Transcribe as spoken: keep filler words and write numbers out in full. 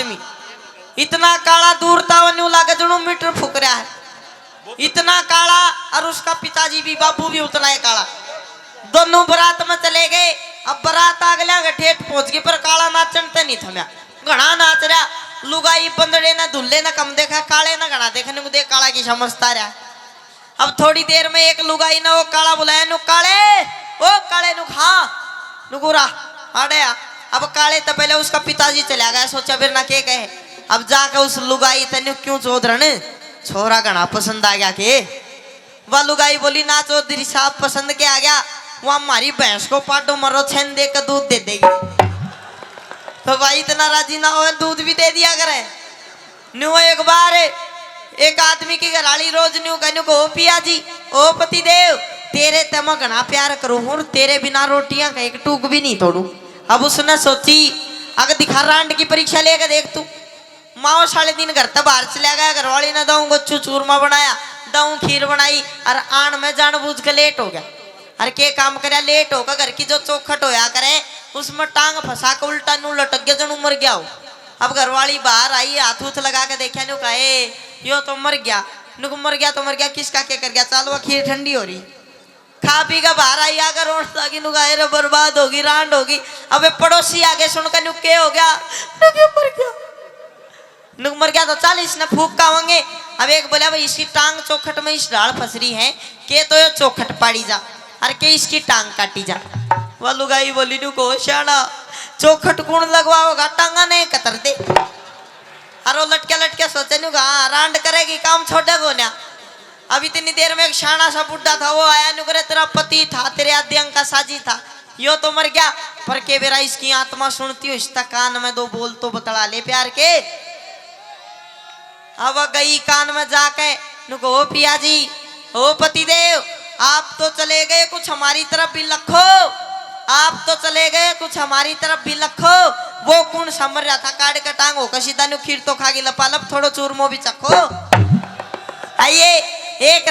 आदमी। इतना काला दूर था, वो न्यू लागे जणु मीटर फूक रहा है, इतना काला। और उसका पिताजी भी, बाबू भी उतना ही काला। दोनों बारात में चले गए। अब बारात अगल्या के ठेठ पहुंच गई, पर काला नाचण ते नहीं थम्या, घणा नाच रहा। लुगाई बंदड़े ने धुल्ले ने कम देखा, काले ने घणा देखा। न्यू देख काला की समझता रहा। अब थोड़ी देर में एक लुगाई ने वो काला बुलाया, न्यू काले, ओ काले, न्यू खा, न्यू गोरा, आड़े आ। अब काले तो पहले उसका पिताजी चला गया, सोचा फिर ना के कहे। अब जाके उस लुगाई ते न्यू क्यों चौधरण, छोरा घणा पसंद आ गया के? वह लुगाई बोली, ना चौधरी साहब, पसंद के आ गया, वो हमारी भैंस को पाडो मरो छन दे के दूध दे देगी। तो भाई इतना राजी ना हो, दूध भी दे दिया करे। न्यू एक बार एक आदमी की घराली रोज न्यू कहने को, "ओ पिया जी, ओ पति देव, तेरे ते मैं घना प्यार करूँ हूँ, तेरे बिना रोटियां का एक टूक भी नहीं तोड़ू।" अब उसने सोची, अगर दिखा रांड की परीक्षा लेके देख तू। माओ साले दिन घर ते बाहर चला गया, घरवाली ने दाऊ गोचू चूरमा बनाया, दाऊ खीर बनाई, और आन में जानबूझ के लेट हो गया। और के काम करया, लेट होकर घर की जो चौखट होया करे, उसमें टांग फंसा के उल्टा न्यू लटक गया, जणू मर गया हो। अब घरवाली बाहर आई, हाथ उथ लगा के देखा, न्यू कहे, यो तो मर गया। नुक मर गया तो मर गया, किसका के कर गया, चल वो खीर ठंडी हो रही। खा पी के बाहर आई, आकर रोने लगी, नुक आए रे बर्बाद होगी, रांड होगी। अबे पड़ोसी आगे सुनकर न्यू के हो गया, न्यू के मर गया। नुक मर गया तो चल इसने फूक कावांगे। अब एक बोला, भाई इसकी टांग चौखट में इस ढाल फंस रही है, के तो यो चौखट पाड़ी जा, और के इसकी टांग काटी जा। वो लुगाई बोली, न्यू को, "श्याणा, चौखट कौन लगवाओगा, टांगा ने कतर दे।" और वो लटके लटके सोचे, न्यू कहा, "हाँ, रांड करेगी, काम छोड़े को ना।" अब इतनी देर में एक श्याणा सा बुढ़ा था, वो आया, न्यू करे, "तेरा पति था, तेरे आदि अंग का साजी था, यो तो मर गया, पर के बेरा इसकी आत्मा सुनती हो, इसका कान में दो बोल तो बतला ले प्यार के।" अब गई कान में जाके, नुको, "ओ पिया जी, ओ पति देव, आप तो चले गए, कुछ हमारी तरफ भी लखो, आप तो चले गए, कुछ हमारी तरफ भी लखो।" वो कौन सा मर रहा था, काट के टांग हो कसी, तनु खीर तो खा गई लपालप, थोड़ो चूरमो भी चखो। आइए, एक